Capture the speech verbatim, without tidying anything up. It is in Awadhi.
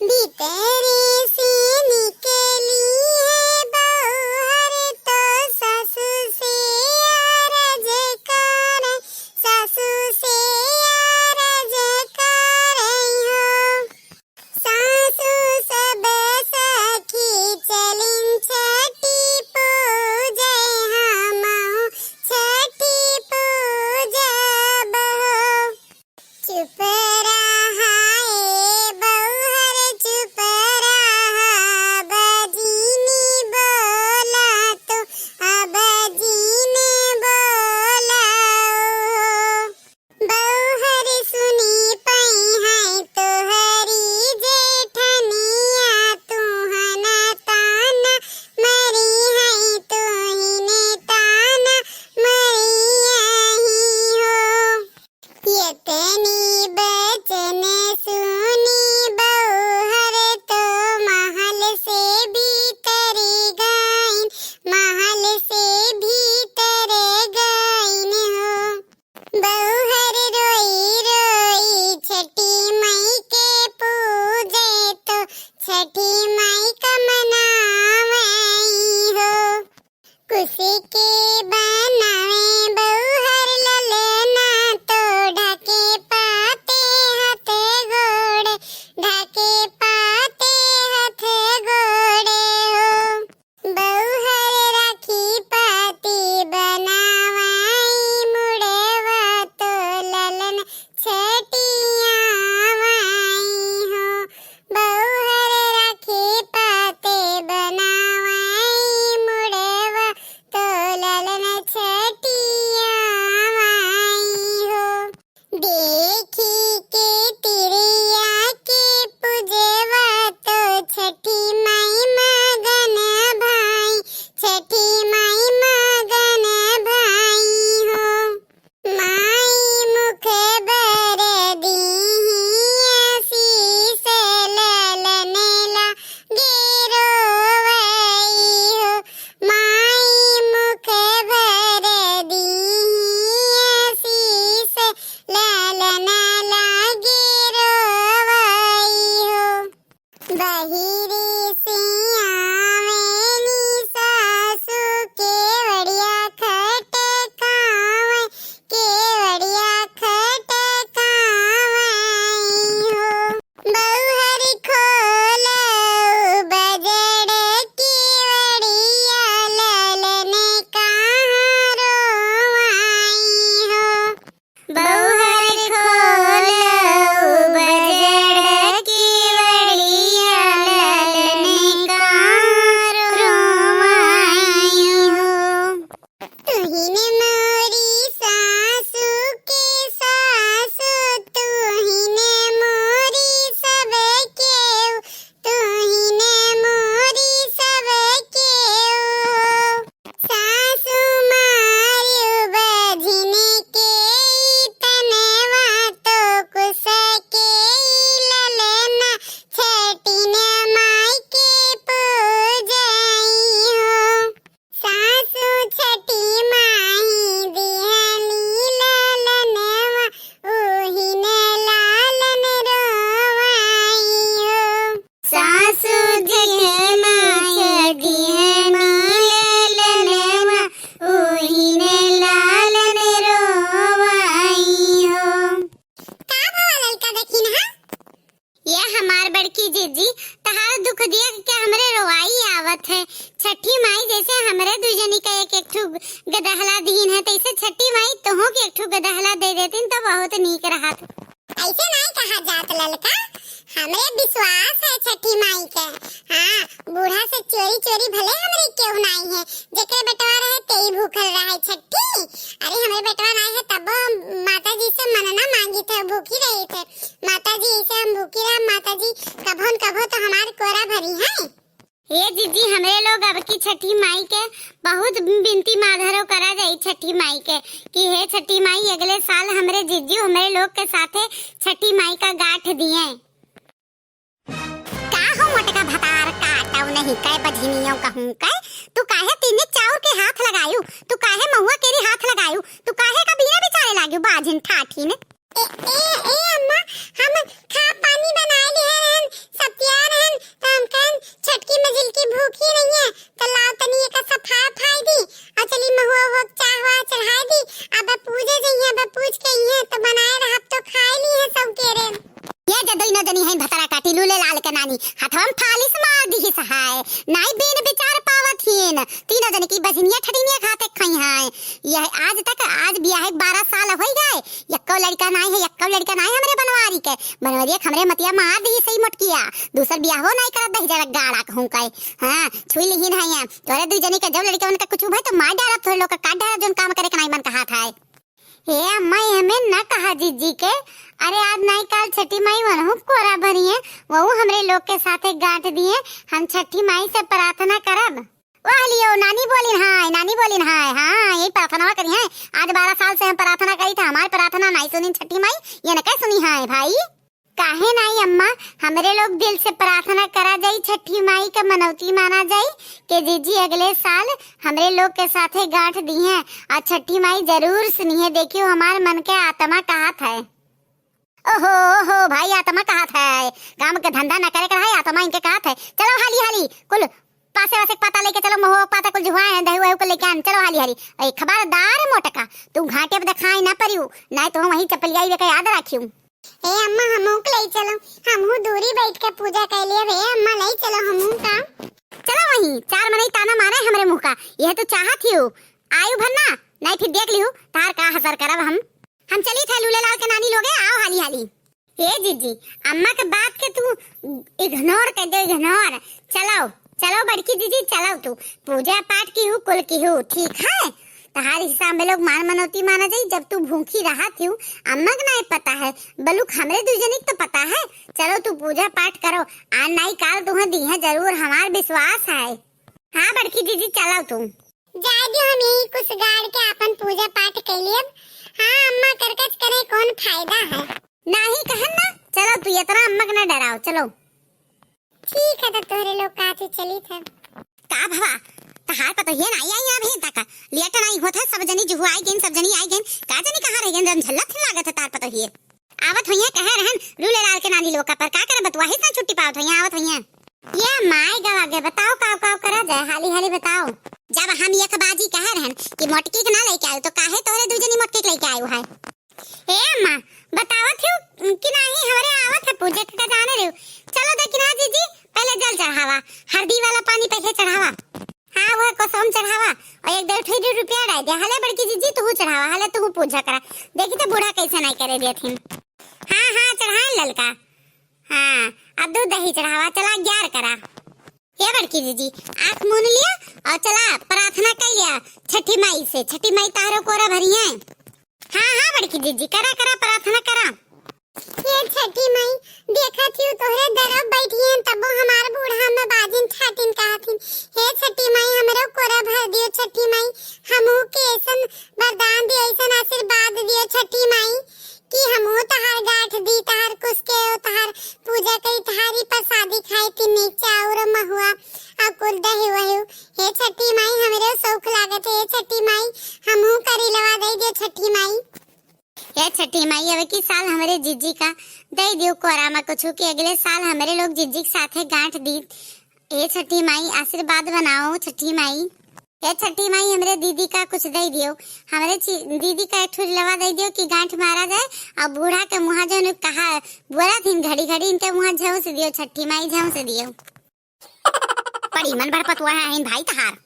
भीतरे से निकली है बउहर तो सासु से अरज करे, सासु से अरज करे हो। सासु सब सखी चलिन छठी पूजे, हमहु छठी पूजब हो। चुप रहा ए बउहर, चुप रहा, अब जिनी बोला तू, अब जिनी बोला हो। बउहर सुनी पइहैं तोहरी जेठनिया, तुहन ताना मरिहैं, तुहिन ताना मरिहैं हो। यतनी बचन सुनी बउहर तो महल से भीतर गइन, महल से भीतर गइन हो। बउहर रोई रोई छठी माई के पूजे तो छठी माई का मनावई हो। कुस के बनावे बउहर ललना तो ढके पाते हाथ गोड़े, ढके पाते हाथ गोड़े हो। बउहर राखी पाती बनावाई मुड़वा तो ललन छठियावाई हो। बउहर राखी पाते बनावाई मुड़वा तो ललन छठियावाई हो। देखी के तिरिया के पूजवा तो छठी माई मगन भाई, छठी माई मगन भाई हो। माई मुख बर दीही आशीष ललन लागे रोवई हो। माई मुख बर दीही आशीष ललन लागे रोवई हो। बहिरी से आवेली सासु केवड़िया खटकावे, केवड़िया खटकावे हो। बउहर खोलउ बजड़ केवड़िया ललन कहाँ रोवाई हो। बउहर खोलउ बजड़ केवड़िया ललन कहाँ रोवाई हो। तुहिन मोरी सासु के सासु, तुहिन मोरी सब केहू, तुहिन मोरी सब केहू हो। सासु मारिउ बझिन के तनवा तो कुस के ललना छठिन माई के पूजई हो। सासु छठी माई दिहली ललनवा, ओहिन लालन रोवाई हो। सासु छठी माई दिहली ललनवा, ओहिन लालन रोवाई हो। का भवा ललका देखिन हा? ये हमार बड़की जीजी, तहार दुख देख के हमरे रोवाई आवत है। छठी माई जैसे हमरे दुइ जनी का एक एक ठो गदहला दीन है, तैसे छठी माई तोहू के एक ठो गदहला दे देतीन तो बहुत नीक रहत। ऐसे नाई कहा जात ललका, हमरे विश्वास है छठी माई के। हाँ, बूढ़ा से चोरी चोरी भले हमरे केहू नाई है, जेकरे बेटवा रहे तेई भूखल रहे छठी। अरे हमरे बेटवा नाई है तब माता जी से मनना मांगी थे, भूखी रही थे। माता जी, इसे हम भूखी रहा, माता जी, कभो न कभो तो हमार कोरा भरी है। ए जीजी, हमरे लोग अब की छठी माई के बहुत बिनती माधरो करा जाई छठी माई के कि हे छठी माई, अगले साल हमरे जीजू हमरे लोग के साथे छठी माई का गांठ दिए। का हो मोटका भतार, काटव नहीं कै बझिनियों कहूँ कै, तू काहे तीने चाउर के हाथ लगायू, तू काहे महुआ केरी हाथ लगायू, तू काहे का बिना बिचारे लाग्यू बाझिन ठाठिन। ए, ए, ए अम्मा, हम खा पानी बनाए लिहे रहन, सतिया टिलू ले लाल के नानी हथवा में फालिस मार दिहिस है, नाई बीन बिचार पावत हीन। तीनों जने की बजनिया ठटिनिया खाते खई हैं। यह आज तक, आज बियाहे बारह साल होइ गए, यक्को लड़का नाई है, यक्को लड़का नाई हमरे बनवारी के। बनवारी के हमरे मतिया मार दिहिस है मोटकिया, दूसर बियाहो नाई करत दही जरा गाड़ा कहूँ के। हाँ, छुई लिहिन है यहाँ। तोरे दुई जने के जब लड़के उनका कुछ भय तो मार डारत, तोरे लोग का काट डारत, जोन काम करे के नाई मन कहात है। हे अम्मा, एहमे न कहा जिज्जी के। अरे आज नाई काल छठी माई वनहु कोरा भरी है, वहु हमरे लोग के साथे गांठ दिए। हम छठी माई से प्रार्थना करब। वाह लियो, नानी बोलिन हाय, नानी बोलिन हाय। हाँ, यही प्रार्थना करी है। आज बारह साल से हम प्रार्थना करी थे, हमारी प्रार्थना नाई सुनिन छठी माई, ये न कह सुनी है भाई। काहे नाई अम्मा, हमरे लोग दिल से प्रार्थना करा जाई, छठी माई का मनौती माना जाई कि जीजी अगले साल हमरे लोग के साथे गांठ दिहे और छठी माई जरूर सुनिहे। देखियो हमार मन के आत्मा कहत है। ओहो, ओहो, भाई आत्मा कहत है, काम के धंधा न करे के रहे, आत्मा इनके कहत है। चलो हाली हाली, कुल पासे वासे के पाता लेके चलो, महुआ के पाता कुल जुहाए हैं, दही वही को लेके आन, चलो हाली हाली। ए, खबरदार मोटका, तू घाटे पे दिखाई ना परियो, नाई तो हम वही चपलियाई वे के याद रखियो। ए अम्मा, हमहू के ले चलो, हमहू दूरी बैठ के पूजा कर लिए। ए अम्मा, ले चलो हमहू का। चलो वहीं, चार मनई ताना मारे हमरे मुँह का, यह तो चाहत ही हो, आयु भर ना, नहीं फिर देख लिहू, तार का हसर करब हम। हम चली थे लूले लाल के नानी लोगे, आओ हाली हाली। ए जीजी, अम्मा के बात के तू ignore कर दे, ignore। चलो, चलो बड़की जीजी, चलो तू पूजा पाठ किहू, कुल किहू, ठीक है? तहार हिसाब में लोग मान मनौती माना जाई, जब तू भूखी रहा थी, अम्मा के नाई पता है, बलुक हमरे दुई जनी के तो पता है। चलो तू पूजा पाठ करो, आ नाई काल तुहें दी है जरूर, हमार विश्वास है। हाँ बड़की जीजी, चलो तू। जाए दियो, हम यही कुछ गाड़ के आपन पूजा पाठ कर लियब। हाँ अम्मा, करकच करे कौन फायदा है? नाही कहन ना, चलो तू इतना अम्मा के ना डराओ, चलो। ठीक है, तो तोहरे लोग का तू चली था। का भवा, तहार पतोहिया ना आई, आई अभी तक। लेट नहीं होत है, सब जनी जुहू आई गइन, सब जनी आई गइन। का जनी कहाँ रह गइन, रमझल्ला थिन लागत है तार पतोहिए। आवत होइया कहे रहन, लूले लाल के नानी लोग का पर का करे बतुआ ही सा छुट्टी पावत होइया, आवत होइया। ये माय गवा गे, बताओ काव काव करा जाए, हाली हाली बताओ। जब हम एक बाजी कहे रहन कि मोटकी के ना लेके आयो, तो काहे तोहरे दू जनी मोटकी के लेके आयो है? ए अम्मा, बतावत हूँ कि नाही, हमरे आवत है पूजे के, का जाने रहो। चलो दखिना जीजी, पहले जल चढ़ावा, हरदी वाला पानी पहले चढ़ावा। हाँ, वह कसम चढ़ावा और एक डेढ़ ठो रुपया डाल दे। हले बड़की जीजी, तू चढ़ावा, हले तू पूजा करा। देखी तो बूढ़ा कैसे नहीं करे देथिन। हाँ, हाँ, चढ़ाए ललका। हाँ, अब दूध दही चढ़ावा, चला ग्यार करा। ए बड़की जीजी, आँख मून लिया और चला प्रार्थना कर लिया छठी माई से। छठी माई तारो कोरा भरिये। हाँ, हाँ बड़की जीजी, करा, करा, प्रार्थना करा। हे छठी माई, देखत हियो तोहरे दरब बैठियन, तबो हमार बूढ़ा में बाजिन ठाटिन कहथिन। हे छठी माई, हमरो कोरा भर दियो छठी माई, हमहू के ऐसन वरदान दियो, ऐसन आशीर्वाद दियो छठी माई कि हमहू तहार गांठ दी, तहार कुछ के, तहार पूजा करी, तहारी प्रसादी खाई, तिन्नी चाउर महुआ और कुल दही वही। हे छठी माई, हमरे शौक लागत है, हे छठी माई, हमहू करी लवा दे दियो छठी माई। हे छठी माई, अब की साल हमरे जीजी का दे दियो कोरा में कुछ, कि अगले साल हमरे लोग जीजी के साथे गांठ दी। हे छठी माई, आशीर्वाद बनाओ छठी माई। हे छठी माई, हमरे दीदी का कुछ दे दियो, हमरे ची-, दीदी का एक ठो लवा दे दियो कि गांठ मारा जाए और बूढ़ा के मुँहा जो कहा बोला थी घड़ी घड़ी इनके मुँहा झंस दियो छठी माई, झंस दियो। बड़ी मन भर पतुआ है भाई तहार।